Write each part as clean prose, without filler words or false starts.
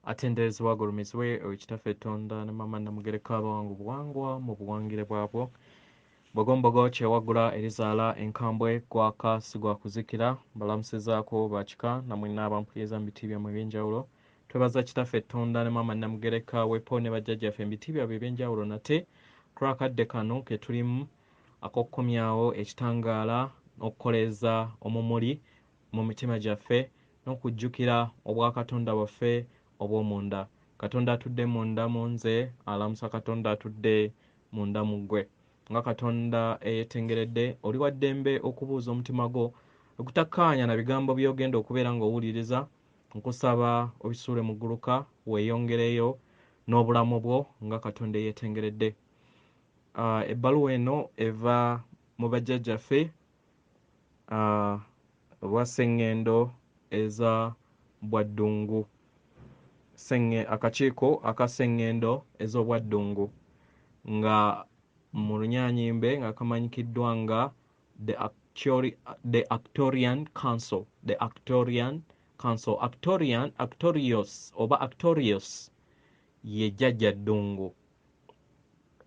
Atenderezebwa agulumizibwe oyo Kitaffe Tonda ne Maama Namugereka abawanga obuwangwa mu buwangire bwabwo. Bogombogo kyewaggula erizaala enkambwe gwaka si gwa kuzikira. Mbalamusizaako bakika namwenna abampuliriza mu biti byammwe eby'enjawulo. Twebaza Kitaffe Tonda ne Maama Namugereka wepo ne bajjajjaffe mu biti byabwe eby'enjawulo nate kulw'akadde kano ke tulimu ak'okukomyawo ekitangaala n'okukoleeza omumuli mu mitima gyaffe n'okujjukira obwakatonda bwaffe obw'omunda. Katonda atudde munda mu nze alamusa Katonda atudde munda mu ggwe. Nga Katonda eyeetengeredde, oli wa ddembe okubuuza omutima gwo ogutakkaanya na bigambo by'ogenda okubeera ng'owuliriza. Nkusaba obisuule mu gguluka weeyongereyo n'obulamu bwo nga Katonda eyeetengeredde. Ebbaluwa eno eva mu bajjajjaffe oba Sseŋŋendo eza Bwaddungu. Akakiiko aka Sseŋŋendo ez'Obwaddungu nga mu Lunyaanyimbe nga kamanyikiddwa nga the Actorian Council, the Actorian Council. Actorian, Actorius oba Actorius ye jjajja Ddungu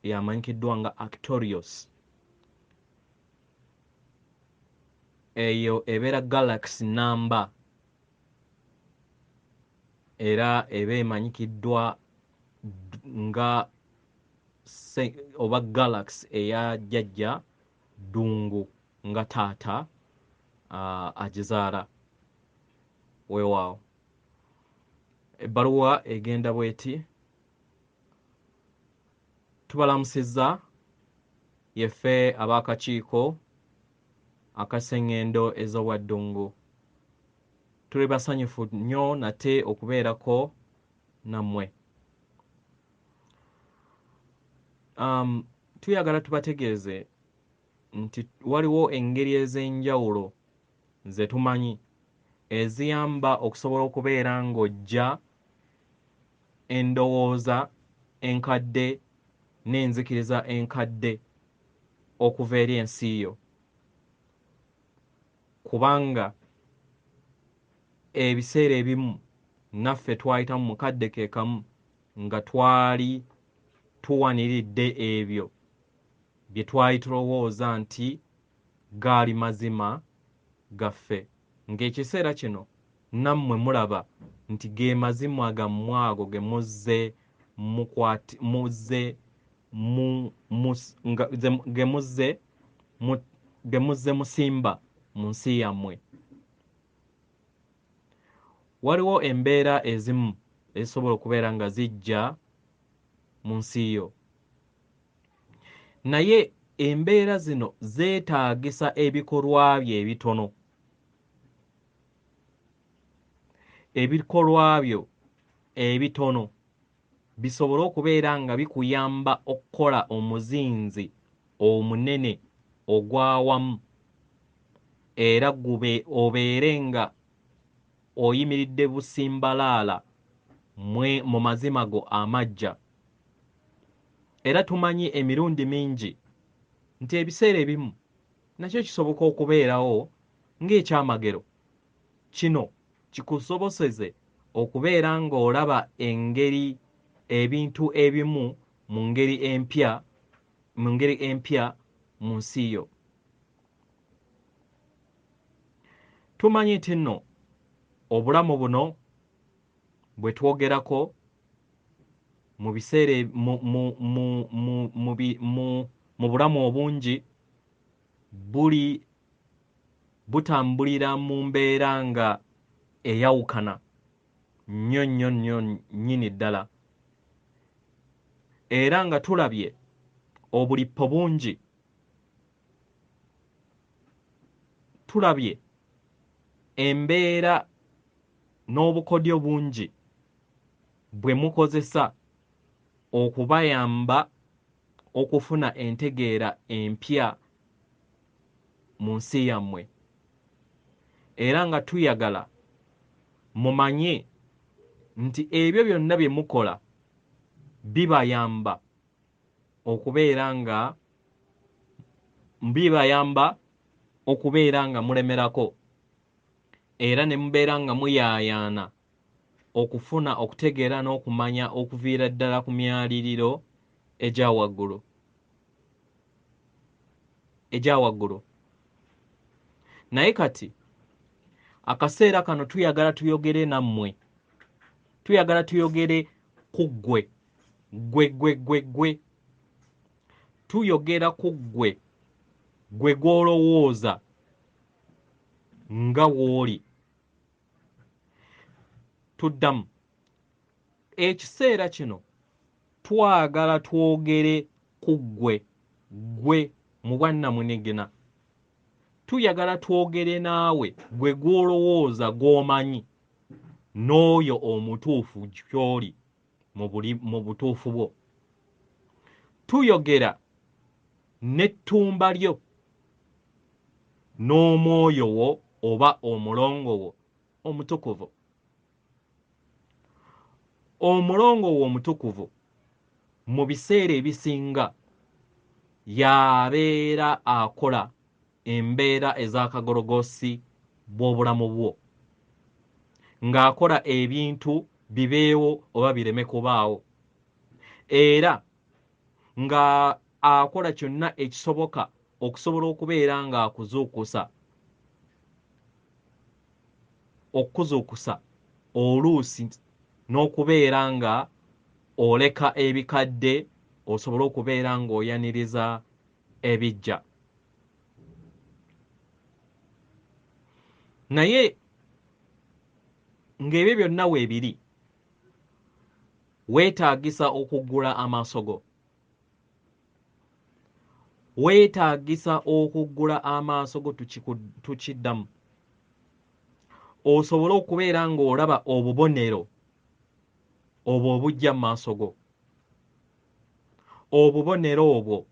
yamanyikiddwa nga Actorius. Eyo ebeera galaxy namba era eba emanyikiddwa nga oba galaxy eya jjajja Ddungu nga taata agizaala. Weewaawo. Ebbaluwa egenda bw'eti: Tubalamusizza yeffe ab'akakiiko akaseŋŋendo ez'Obwaddungu. Tuli basanyufu nnyo nate okubeerako nammwe. Tuyagala tubategeeze nti waliwo engeri ez'enjawulo ze tumanyi eziyamba okusobola okubeera ng'ojja endowooza enkadde n'enzikiriza enkadde okuva eri ensi yo. Kubanga ebiseera ebimu naffe twayitamu mu kadde ke kamu nga twali tuwaniridde ebyo bye twali tulowooza nti gaali mazima gaffe, ng'ekiseera kino nammwe mulaba nti ge mazima gammwe ago ge muzze mukwati, muzze mu, mu, nga, ze, ge muzze mu, ge muzze musimba mu nsi yammwe. Waliwo embeera ezimu ezisobola okubeera nga zijja mu nsi yo, naye embeera zino zeetaagisa ebikolwa byo ebitono. Ebikolwa byo ebitono bisobole okubeera nga bikuyamba okukola omuzinzi omunene ogw'awamu, era gube obeere nga oyimiridde busimbalaala mu mazima go amajja. Era tumanyi emirundi mingi nti ebiseera ebimu nakyo kisoboka okubeerawo ng'ekyamagero. Kino kikusoboseze okubeera ng'olaba engeri ebintu ebimu mu ngeri empya, mu ngeri empya mu nsi yo. Tumanyi nti nno obulamu buno bwe twogerako mu biseera mu, mu, mu, mu, mu, bi-, mu, mu bulamu obungi buli butambulira mu mbeera nga eyawukana nnyo nnyo nnyo nnyini ddala. Era nga tulabye obulippo bungi, tulabye embeera n'obukodyo bungi bwe mukozesa okubayamba okufuna entegeera empya mu nsi yammwe. Era nga tuyagala mumanye nti ebyo byonna bye mukola bibayamba okubeera nga bibayamba okubeera nga mulemerako, era ne mubeera nga muyaayaana okufuna okutegeera n'okumanya okuviira ddala ku myaliriro egya waggulu. Naye kati akaseera kano tuyagala tuyogere nammwe, tuyagala tuyogere ku ggwe, ggwe ggwe ggwe ggwe, tuyogera ku ggwe, ggwe gw'olowooza nga w'oli. Tuddamu ekiseera kino twagala twogere ku ggwe, ggwe mu bwannamunigina. Tuyagala twogere naawe gwe gw'olowooza gw'omanyi n'oyo omutuufu ky'oli mu butuufu bwo. Tuyogera n'ettumba lyo n'omwoyo wo oba omulongo wo omutukuvu. Omulongo wo omutukuvu mu biseera ebisinga y'abeera akola embeera ez'akagologosi bw'obulamu bwo, ng'akola ebintu bibeewo oba bireme kubaawo, era nga akola kyonna ekisoboka okusobola okubeera ng'akuzuukusa, okuzuukusa oluusi n'okubeera nga oleka ebikadde osobole okubeera ng'oyaniriza ebijja. Naye ng'ebyo byonna weebiri, weetaagisa okuggula amaaso go. Weetaagisa okuggula amaaso go, tukiddamu, osobole okubeera ng'olaba obubonero obwo obujja mu maaso go, obubonero obwo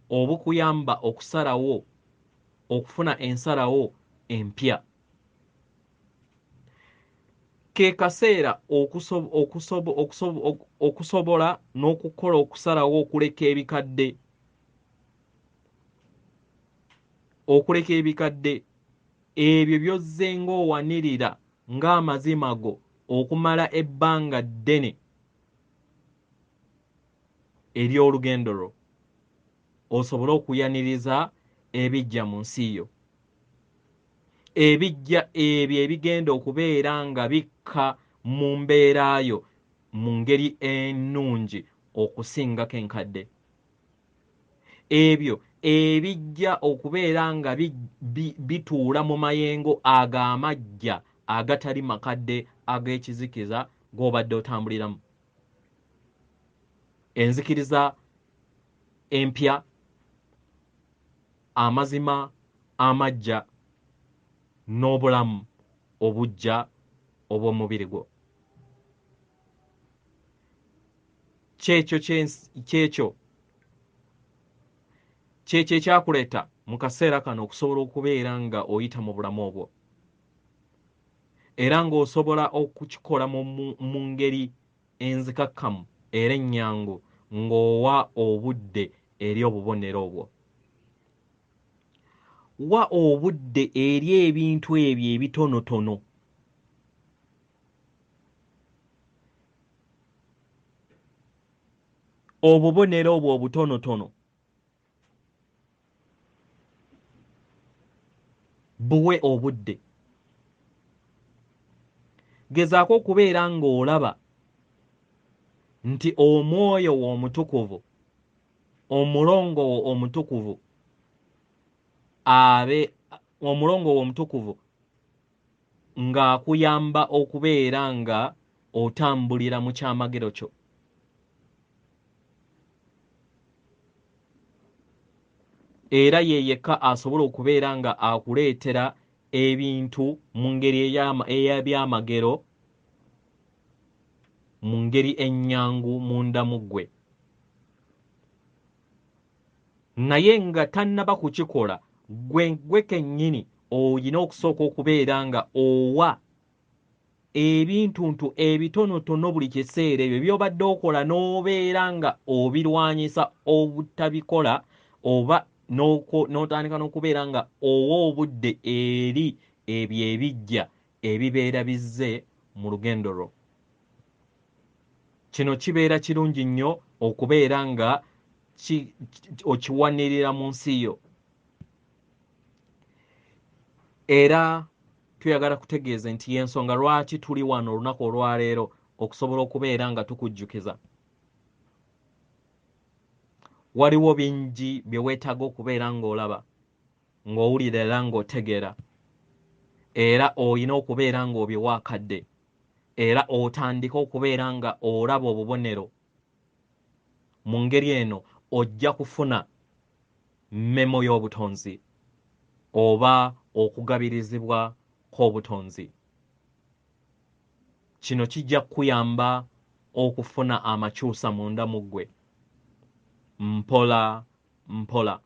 obukuyamba okusalawo, okufuna ensalawo empya. Ke kaseera okusobola n'okukola okusalawo okuleka ebikadde, okuleka ebikadde ebyo by'ozze ng'owanirira ng'amazima go okumala ebbanga ddene ery'olugendo lwo, osobole okuyaniriza ebijja mu nsi yo, ebijja ebyo ebigenda okubeera nga bikka mu mbeera yo mu ngeri ennungi okusingako enkadde, ebyo ebijja okubeera nga bituula mu mayengo ag'amajja agatali makadde ag'ekizikiza g'obadde otambuliramu. Enzikiriza empya, amazima amajja n'obulamu obujja obw'omubiri gwo. Kyekyo kyekyo ekyakuleeta mu kaseera kano okusobola okubeera nga oyita mu bulamu obwo, era ng'osobola okukikola mu ngeri enzikakkamu era ennyangu ng'owa obudde eri obubonero obwo. Wa obudde eri ebintu ebyo ebitonotono. Obubonero obwo obutonotono buwe obudde. Gezaako okubeera ng'olaba nti omwoyo wo omutukuvu, omulongo wo omutukuvu, abe omulongo wo omutukuvu ng'akuyamba okubeera nga otambulira mu kyamagero kyo. Era ye yekka asobola okubeera nga akuleetera ebintu mu ngeri ey'ebyamagero, mu ngeri ennyangu munda mu ggwe. Naye nga tannaba kukikola, ggwe ggwe kennyini olina okusooka okubeera nga owa ebintuntu ebitonotono buli kiseera ebyo by'obadde okola n'obeera nga obirwanyisa obutabikola, oba n'otandika n'okubeera nga owa obudde eri ebyo ebijja ebibeera bizze mu lugendo lwo. Kino kibeera kirungi nnyo okubeera nga okiwanirira mu nsi yo. Era tuyagala kutegeeza nti y'ensonga lwaki tuli wano olunaku olwaleero okusobola okubeera nga tukujjukiza. Waliwo bingi bye weetaaga okubeera ng'olaba, ng'owulira era ng'otegeera, era olina okubeera ng'obiwa akadde, era otandike okubeera nga olaba obubonero. Mu ngeri eno ojja kufuna memo y'obutonzi oba okugabirizibwa kw'obutonzi. Kino kijja kukuyamba okufuna amakyusa munda mu ggwe mpola mpola,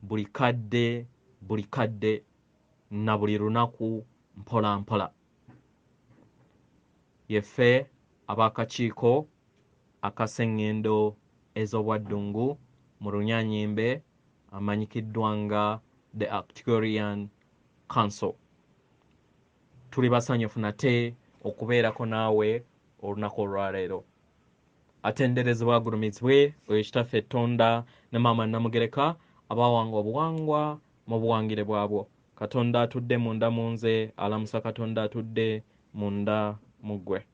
buli kadde buli kadde na buli lunaku mpola mpola. Yeffe ab'akakiiko akaseŋŋendo ez'obwaddungu mu Runyanyimbe amanyikiddwa nga The Actuarian Council. Tuli basanyufu nate okubeerako naawe olunaku olwaleero. Atenderezebwa agulumizibwe oyo Kitaffe Tonda ne Maama Namugereka abawanga obuwangwa mu buwangire bwabwo. Katonda atudde munda mu nze alamusa Katonda atudde munda mu ggwe.